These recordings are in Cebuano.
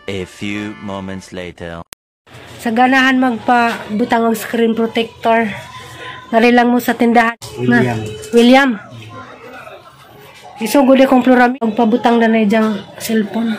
A few moments later. Sa ganahan magpabutang og screen protector. Nari lang mo sa tindahan. William. Na, William. Isugod akong plurami magpabutang na na diyang cellphone.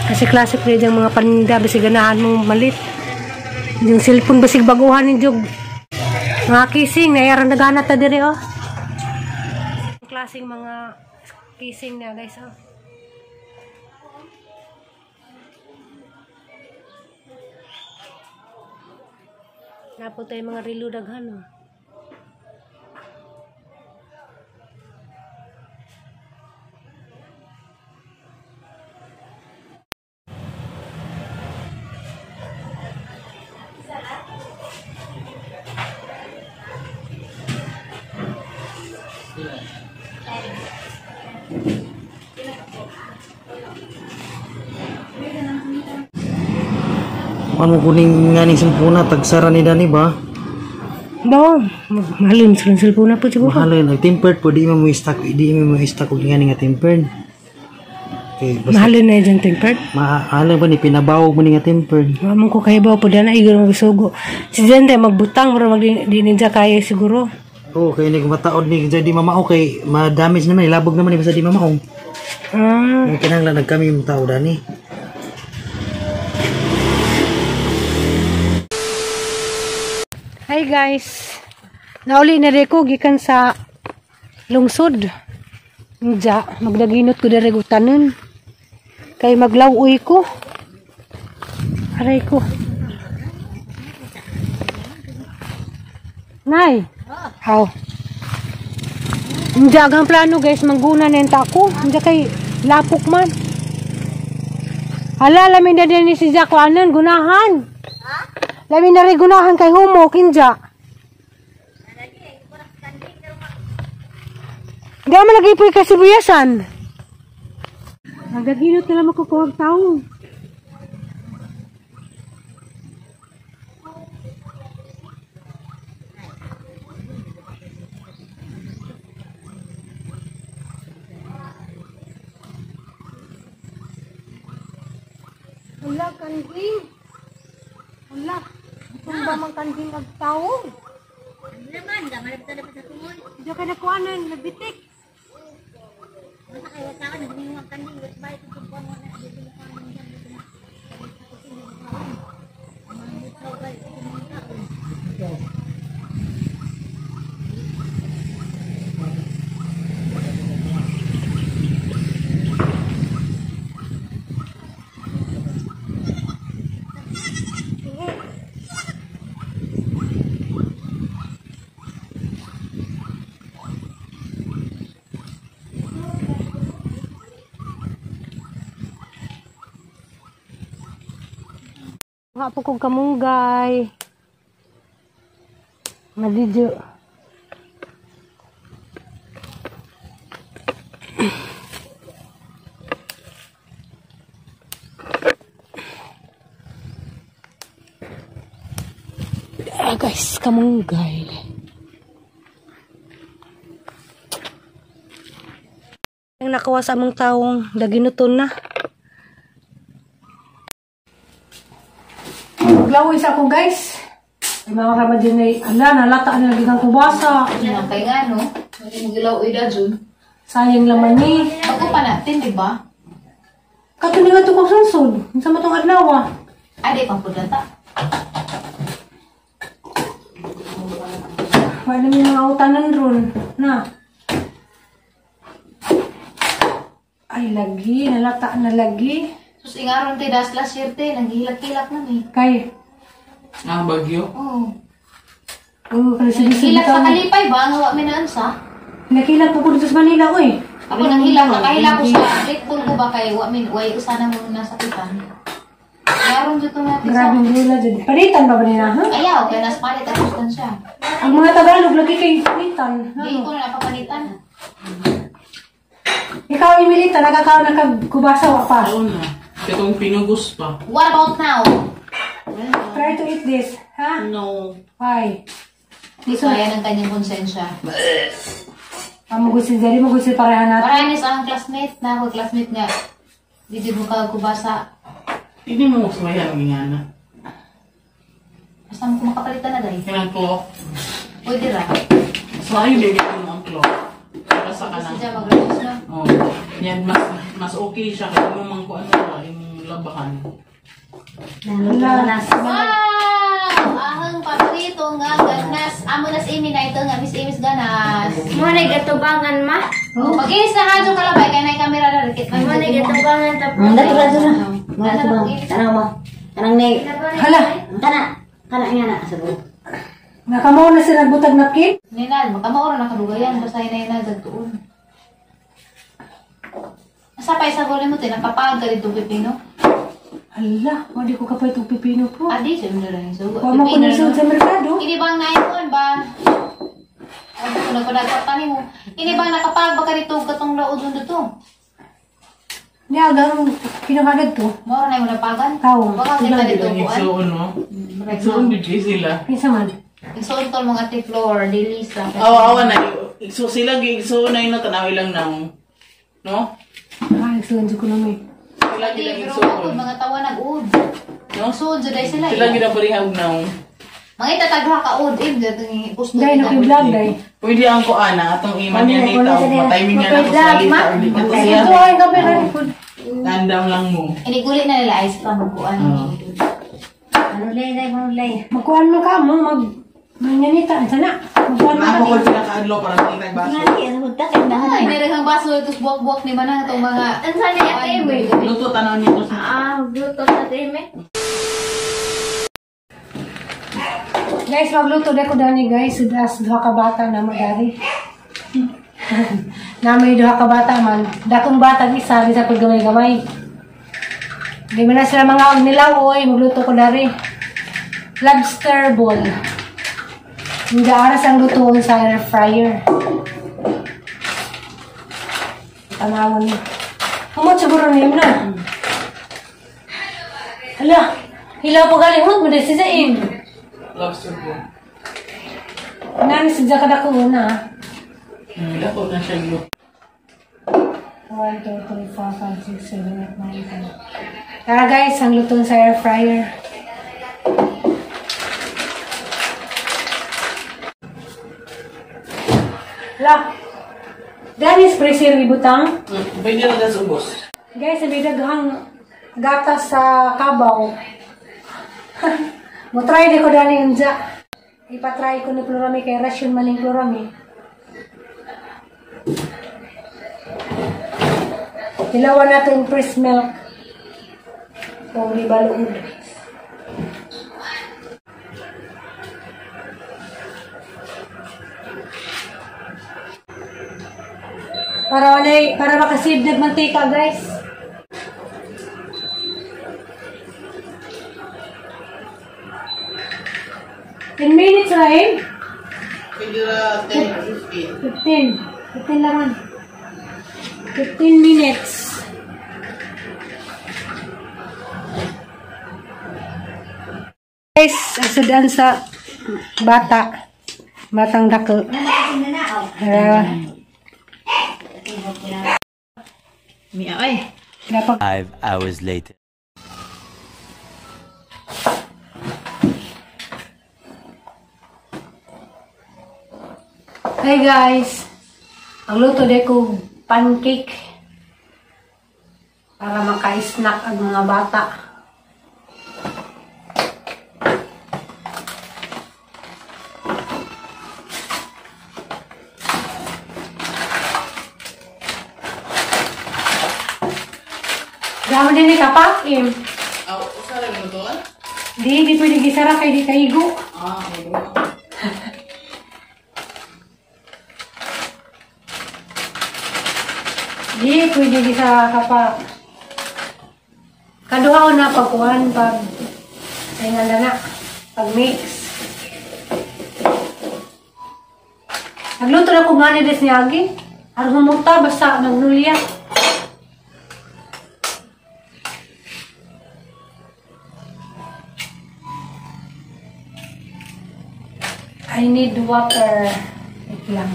Kasi classic na diyang mga paninda basig ganahan mong malit. Yung cellphone basig baguhan ni jug. Mga kissing na yaran nagana ta diri oh. Klaseng mga kissing na guys oh. Napo tayo mga relo daghan oh. Ano kuning nga ning cellphone tagsara ni Dani ba? Ba, mahalin sa cellphone na po siguro. Mahalin ay tempered po di mo i-stack, di mo i-stack og nga nga tempered. Okay, basta Mahalin na dyan tempered. Mahalin ba ni pinabawog mo ni nga tempered? Mamang ko kayo ba po dyan ay gano'n magsugo. Si Jen tayo magbutang, pero mag di ninja kaya siguro. Oo, kay ni mataod ni di mamao kay ma-damage naman, ilabog naman ni basta di mamao. Ah, Ang kinahanglan nagkami yung tao dani. Hi guys. Nauli na rin ko gikan sa lungsod. Nja, magdaginot ko diri gutanon. Kay maglaw-uy ko. Aray ko. Nay. How? Nja, ang plano guys, mangguna na yung tako. Nja kay lapok man. Hala, lamin na din ni si Jack anan, gunahan. Lamin na rin gunahan kay Humo, kinja. Hindi ako malagi po yung kasibuyasan. Nagaginot na lang makukuhag tao. Wala, kanding. Wala. Itong ba mang kanding ag tao? Naman, gamay na dapat sa tungon. Hindi ka nakuhanan, nagbitik. Wala kayo sa akin, nagninguang kanding, wala ba ito kung mo na dito mo kanding dyan, dito na. Nga po kong kamunggay. Madidyo. Ah, guys, kamunggay. Ang nakuha sa among taong daginuton na. Maglawin sa ako guys. Ay mga kama din ay, ala, nalata na lagi kang kubasa. Ano, kay nga no? Magilaw uy da Jun. Sayang laman ni. Ako pa natin, di ba? Kato ni nga ito kong sunsod. Sa matong adlaw ah. Ah, di pang pudata. Wala may mga utanan ron. Na. Ay, lagi. Nalata na lagi. Sus, ingaron te, das last year te, naghihilak-hilak na eh. Kay, Ah, bagyo. Oo. oh, kasi Naghihilak sa kalipay ba? Ang hawa mi naan sa? Nakilak po ko dito sa Manila ko eh. Ako nanghilak, nakahilak ko sa likpon ko ba kay wa min, way usana mo nasakitan. Ingaron dito natin sa... Grabe ang gula dyan. Palitan ba ba nila, ha? Ayaw, kaya nas palit at siya. Ang mga Tagalog lagi kay palitan. Di ko na napapalitan. Ikaw, Emily, talaga ka nakagkubasa wa pa. Oo na. Itong pinugos pa. What about now? Try to eat this, ha? No. Why? Di kaya ng kanyang konsensya. Amo gusto diri mo gusto pareha natin. Parang sa ang classmate na ako classmate nga. Di jud mo kagubasa. Hindi mo sumayan ang ingana. Basta mo makapalitan na dahil. Kanang clock. Pwede ra. Mas maayo din mo ang clock. Para sa Kasi kanang. siya mag-reduce na. Oh. Yan mas okay siya kay mo man ko ano ba imong labahan. Wala. Wow! Ahang paborito nga ganas. Amo nas imi na ito nga Miss Imis ganas. Mo na gatubangan ma. Oh. Pag-iis na hadyo kalabay kay nay kamera ra rikit man. Mo na gatubangan tapos. Ang dato dato na. Mga to ba? Tanang mo. Tanang ni. Hala. Kana. Kana nga na sabot. Nakamaw na sila butag napkin. Ninal, makamaura na kadugayan basta hinay na dagtuon. Asa pa isa gulay mo tinakapag ka dito pipino. Hala, wala ko kapay itong pipino po. Adi siya mo rin so. Wa mo ko nisod sa merkado. Ini bang naipon ba? Ano ko nagpadagpatan mo? Ini bang nakapag ba ka dito katong laod dito? Niya gang pinakadag to. Moro na yung napagan. Tao. Baka kita dito Ang kuan. igsuon mo. Igsuon gud kay sila. Kinsa man. Igsuon tol mga ate Flor, di Lisa. Awa awa na igso sila gi igsuon na yun tanaw ilang naong. No? Ah, igsuon jud ko na may. Sila Di, gid ang pero igsuon. ako, mga tawa nag-ud. No? Igsuon jud ay sila. Sila eh. gid ang parehag naong. Mga itatagha ka ud eh, gatong gusto Dai nila. na vlog dai. Pwede ang ko ana atong iman niya nita og matiming niya na ko sa lita or di ka to siya. Ito ay kamera ni food. Tandam lang mo. Iniguli na nila ice pa magkuan. Oo. Ano lay lay ano lay. Magkuan mo ka mo mag manyanita sana. Magkuan mo Ako ka. ko pinakaadlaw para makita yung baso. Ngani ano ta kay dahan. Ay, niraghang baso ito buwak-buwak ni manang itong mga Ang sana ya ate Luto tanaw nito sa Ah, luto sa ate Guys, magluto na ko dani guys. Sudas duha ka bata na mo dari. Na may duha ka bata man. Dakong bata isa di sa paggamay-gamay. Di man na sila mga og nilaw oy, magluto ko dari. Lobster ball. Hindi aras ang lutoon sa air fryer. Tanawon ni. Humot siguro ni na. Hala, hilaw pa galing humot mo dahil si Zaim. Lobster po. Nani si Jaka ko una. Dako na siya luto. 1, 2, 3, 4, 5, 6, 7, 8, 9, 10. Tara guys, ang luto sa air fryer. La. Dani spray sir ibutang. Pwede na das ubos. Guys, sabi daghang gatas sa kabaw. Mo try di ko dani unja. Ipatry ko ni Plurami kay rasyon maning Plurami. Hilawan natin fresh milk. Kung di baluod. Para walay, para makasave nagmantika guys. 10 minutes right? Pwede na 10 15. 15. 15 lang. 15 minutes. Guys, asudan sa bata. Batang dako. Miya ay. Dapat 5 hours later. Hi guys! Ang luto de ko pancake para maka-snack ang mga bata. Gamon din ni kapak im. Aw, usa ra lutoan? Di pwede gisara kay di kaigo. Ah, okay. Di pwede gisara kapak. Kaduha ko na pagkuhan pag ay nga na pag mix. Nagluto na ko nga ni Des niagi. Aron humuta basta magnulya. I need water. Wait lang.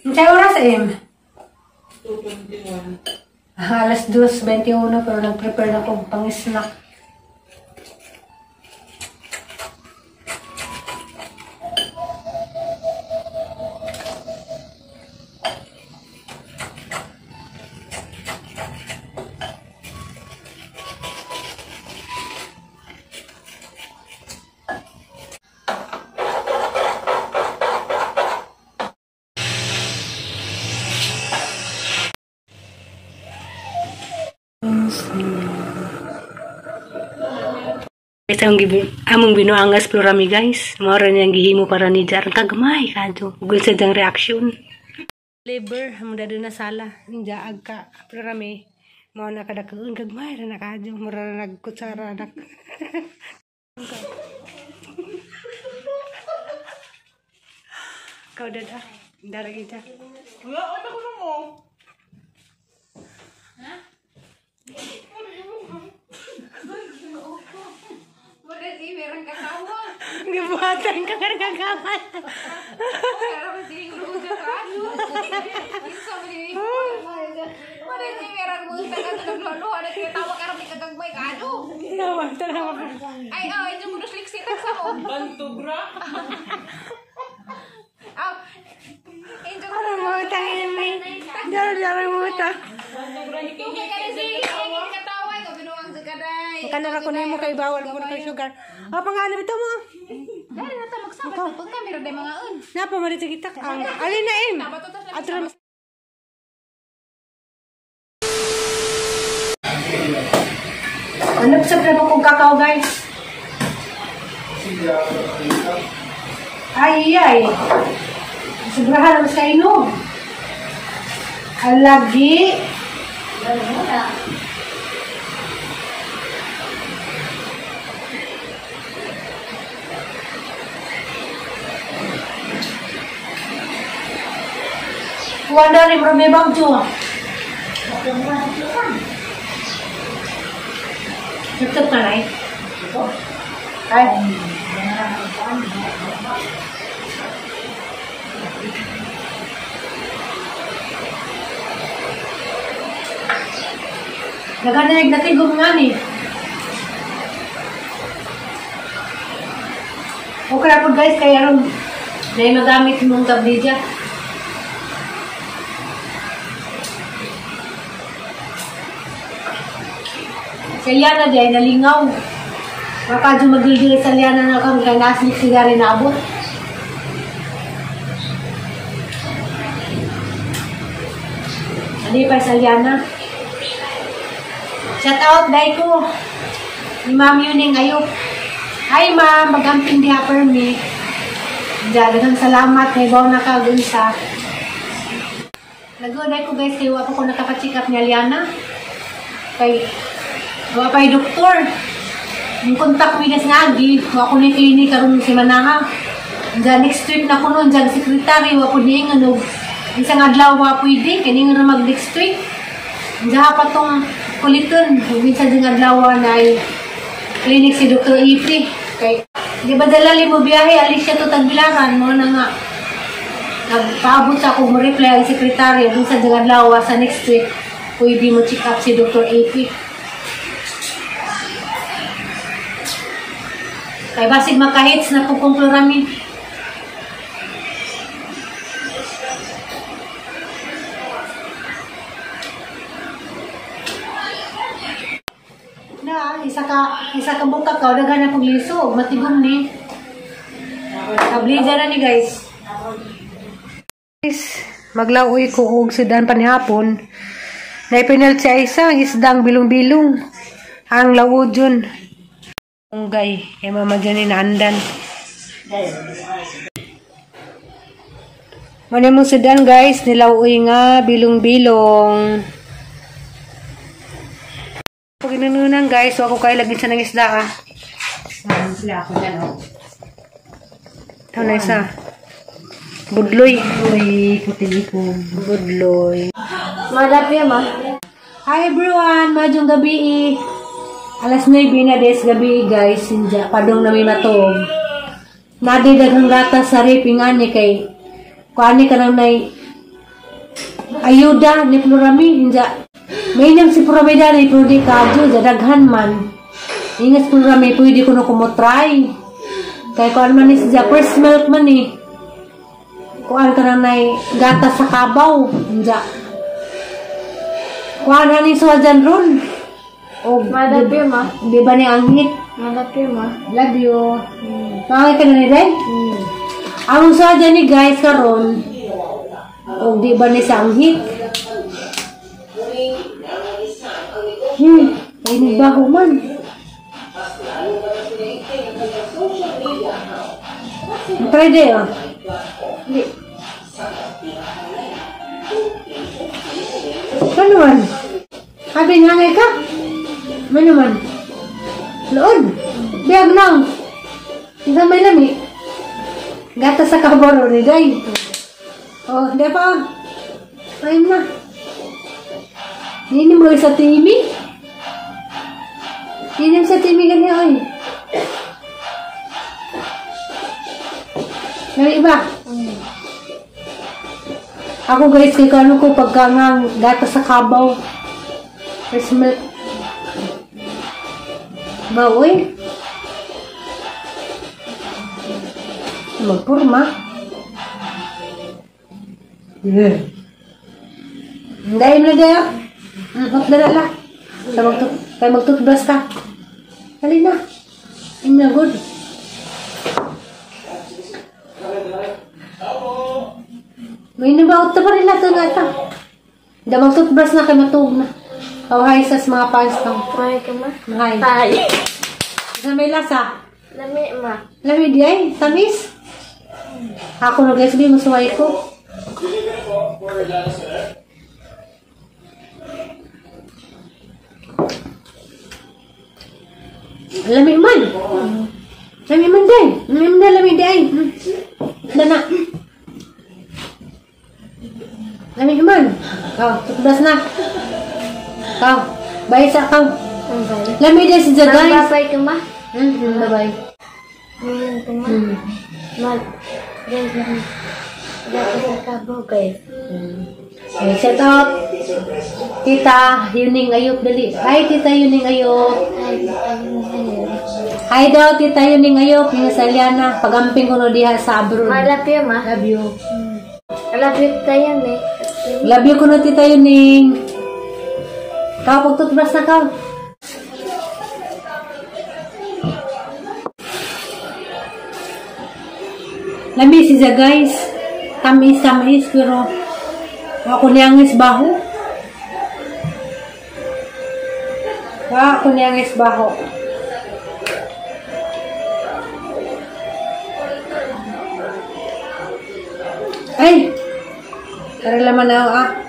Unsay oras, Em? 2:21. Alas 2:21 pero nag-prepare na ko pang-snack. Isang among binuangas plurami guys. Mao ra niyang gihimo para ni Jar kagmay kadto. Ugol sa diyang reaction. Labor among dado na sala ninja agka plurami. Mao na kadakuon gagmay ra na kadto. Mura ra nagkutsara nak. Kau dada, dara kita. Wala ano ko mo. Ha? Gibuhatan ka kagaman. Ay, oh, ito mo liksitan sa mo. Bantugra. Ah, ito Ano mo utang ini? Dara mo utang. Kanara ko nimo kay bawal mo kay sugar. Ah, pangano bitaw mo? Dari na ta magsama sa pagkamera day mga un. Napa man dito kita. Ang alin na em. Ato na. Ano sa na kong kakao guys? Ay ay. Sobrahan naman sa inom. Alagi. Wala rin bro, may bang tuwa. Nagtap ka na eh. Ay. Nagananig natin gumungan eh. Okay na po guys, kaya ron dahil magamit mong tablidya. Sa Liana di ay nalingaw. Baka dyan magigil sa Liana na kami kaya naslik siya rin naabot. Ano pa sa Liana? Shout out dahil ko. Ni Ma'am Yuning Ayok. Hi ma'am, magamping diha per me. Daghang salamat kay baw nakagunsa. Lago dahil ko guys, kayo ako ko nakapa-check up ni Liana. Kay wa pa'y doktor. Yung contact mi nas ngagi, wa ko ni clinic karon si Manaha. Diyan next week na ko nun, diyan secretary wa pud niingon og isang adlaw wa pwede kini nga mag next week. Diyan pa tong kuliton, minsan ding adlaw na ay clinic si Dr. Ipi. Kay di ba dalali mo biyahe alis siya to Tagbilaran mo na nga. Nagpaabot sa ako mo reply ang secretary dun sa ding adlaw sa next week pwede mo check up si Dr. Ipi. Kay basig makahits na po kong klorami. Na, isa ka bukak ka, daghan na pong liso, matigom ni. Tablidya na ni guys. Guys, maglaoy ko og sudan panihapon. Naipinal siya isa, isdang bilong-bilong. Ang lawod yun. Unggay, kay mama dyan inaandan. Muna mong sudan guys, nilawoy nga, bilong-bilong. Pag inununan guys, so ako kayo lagi sa ng isda ah. Sila ako dyan oh. Ito na isa. Budloy. Uy, puti ko. Budloy. Madap yan ma. Hi everyone, maayong gabi. Alas 9 na des gabi guys, sinja padong na may matog. Nadi daghang gatas sa rep ingani kay kuani ka nang nay ayuda ni Florami inja. May nang si Florami dani pero di kadyo daghan man. Ingat Florami pwede ko no kumotry. Kay kuan man ni siya first milk man ni. Kuan ka nang nay gatas sa kabaw inja. Kuan na ni suwajan ron. O, Love you, ma. Di ba ni anghit? Love you, ma. Love you. Pangay ka na ni Ren? Ang suwajan ni guys karon. O di ba ni sa anghit? Ay ni baho man. Try day oh. Di. Ano man? Abi ngangay ka? Ano man? Loon. Biyag nang. Isa may lami. Gata sa kaboro ni Day. Oh, di pa. Ayun na. Nini mo sa TV? Nini mo sa TV ganyan, oy. Lami ba? Ako guys, kay kano ko pagka nga gata sa kabaw. First milk. Baoy. Magpurma. Yeah. Dahil na dahil. Magdala la. Kaya magtutbrush ka. Dali na. I'm na good. May nabaot na pa rin natin ata. Da magtutbrush na kay matuog na. Oh, hi sa mga fans kang. Hi ka, ma. Hi. Hi. Sa may lasa. Lami, ma. Lami di ay. Tamis. Ako na guys, di masuway ko. Lami man. Lami man day. Lami man day, lami day. Dana. Lami man. Oh, toothbrush na. Oh, bye sa kang. Lami day si guys. Bye-bye ka, ma. Bye-bye. Ngayon ka, ma. Mag, guys, gata sa kabaw, guys. Okay, set up. Tita, Yuning Ayop, dali. Hi, Tita Yuning Ayop. Hi daw, Tita Yuning Ayop. Yung sa Liana. Pagamping ko no diha sa abroad. Ma, love you, ma. Love you. Love you tayo, eh. Love you ko no, Tita Yuning. Kau, pagtutbrush na kau. Lami siya, guys. Tamis-tamis, pero ako niyangis baho. Ako niyangis baho. Ay! Tara laman na ako, ah.